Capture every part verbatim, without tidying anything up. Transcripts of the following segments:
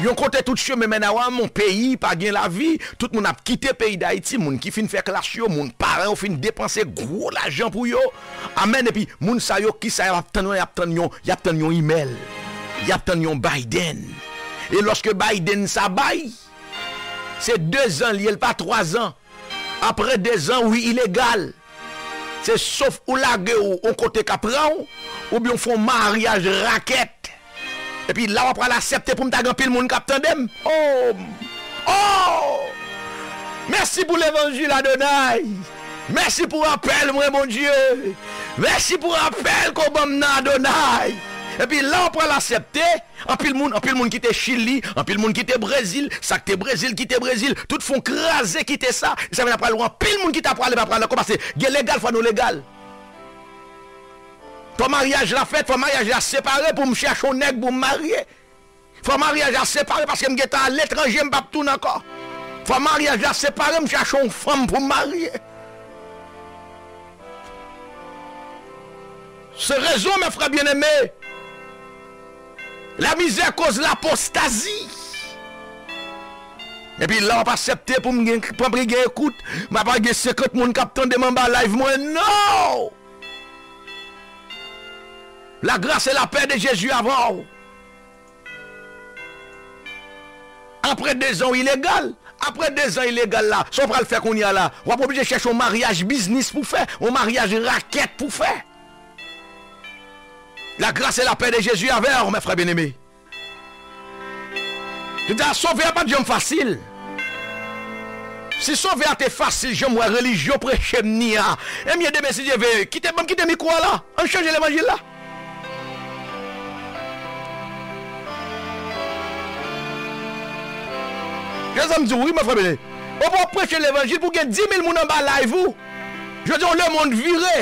Yon kote tout chemen mennen a yon peyi pa gen lavi, tout moun ap kite peyi Dayiti, moun ki fin fè klas yo, moun paran yo fin depanse gwo lajan pou yo. Amèn. Epi moun sa yo, kisa y ap tann? Y ap tann yon, y ap tann yon imèl. Y ap tann yon Biden. E lòske Biden sa bay, se dezan l ye, l pa twazan. Apre dezan, wi, ilegal. Se sof ou lage w yon kote k ap pran w, oubyen w fè yon maryaj rakèt. Epi la w ap pral aksepte pou m ta gen anpil moun k ap tande m. Oh! Oh! Mèsi pou levanjil, Adonay. Mèsi pou rapèl mwen, Bondye. Mèsi pou rapèl ke w ban m nan, Adonay. Epi la w ap pral aksepte, anpil moun, anpil moun kite Chili, anpil moun kite Brezil, sa k te Brezil kite Brezil, tout fon kraze kite sa. Sa vin ap pral anpil moun ki ta prale pa prale ankò paske gen legal, fò nou legal. Fò maryaj la fèt, fò maryaj la separe pou m chèche yon nèg pou m marye. Fò maryaj la separe paske m gentan aletranje, m p ap tounen ankò. Fò maryaj la separe, m chèche yon fanm pou m marye. Se rezon, mè frè byeneme. Lamizè koz lapostazi. Epi la w ap aksepte pou m gen, pou m gen ekout, m ap gen senkant moun k ap tande m anba live mwen. Non! La grâce et la paix de Jésus avè w. Apre dezan w ilegal, apre dezan ilegal la, sa w pral fè kounye a la? W ap oblije chèche yon maryaj biznis pou fè, yon maryaj rakèt pou fè. La grâce et la paix de Jésus avè w, mè frè byeneme. Li di a, sove a pa t janm fasil. Si sove a te fasil, jan m wè relijyon preche m ni a, ebyen demen, si Dye vle, kite, ban m kite mikwo a la. Ann chanje levanjil la. Jan m di w, wi, mè frè byeneme. Ou pa preche levanjil pou gen dis mil moun anba live ou. Jodi a, yon lemonn vire.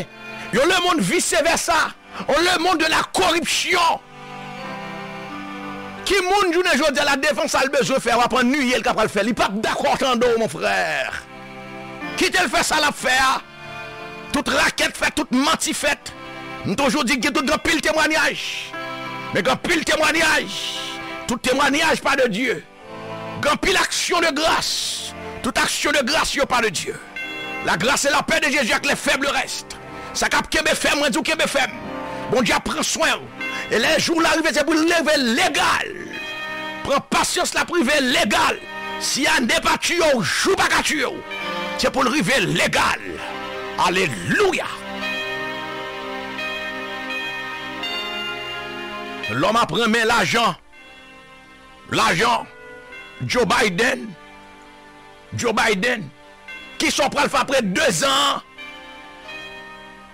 Yon lemonn vise vèsa. Yon lemonn de la koripsyon. Ki moun jounen jodi a la devan sa l bezwen fè, w ap anniye l ka pral fè. Li p ap dakò tande w, mon frè. Kite l fè sa l ap fè a. Tout rakèt fèt, tout manti fèt. M toujou di gen tout, gen anpil temwanyaj. Men gen anpil temwanyaj. Tout temwanyaj pa de Dye. Gen anpil aksyon de gras. Tout aksyon de gras yo pa de Dye. La grâce et la paix de Jésus avec les faibles restent. Sa k ap kenbe fèm, mwen di w kenbe fèm. Bondye ap pran swen w. E lè jou la rive, se pou l rive legal. Pran pasyans la pou rive legal. Si ane pa tiye w, jou pa ka tiye w. Se pou l rive legal. Alelouya. Lòm ap renmen lajan. Lajan. Joe Biden. Joe Biden. Kisa w pral fè apre dezan an?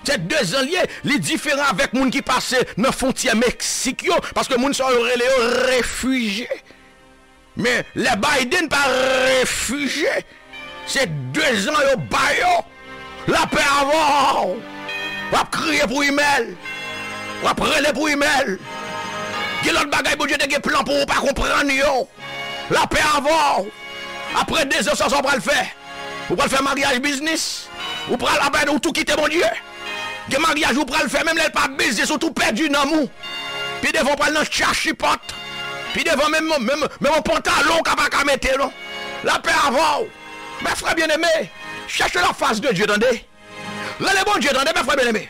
Se dezan l ye. Li diferan avèk moun ki pase nan fwontyè Meksik yo, paske moun sa yo rele yo refijye. Men lè Biden pa refijye, se dezan yo ba yo. Lapè avè w. W ap kriye pou imèl. W ap rele pou imèl. Gen lòt bagay Bondye te gen plan pou ou pa konprann yo. Lapè avè w. Apre dezan sa, sa w pral fè? Ou pral fè maryaj biznis? Ou pral apèn ou tou kite Bondye? Gen maryaj ou pral fè, menm lè l pa biznis, ou tou pèdi nanm ou. Pi devan w pral nan tchachipant. Pi devan menm, menm, menm yon pantalon ou ka pa ka mete non. Lapè avè w. Mè frè byeneme, chèche la fas de Dye, tande. Rele Bondye, tande, mè frè byeneme.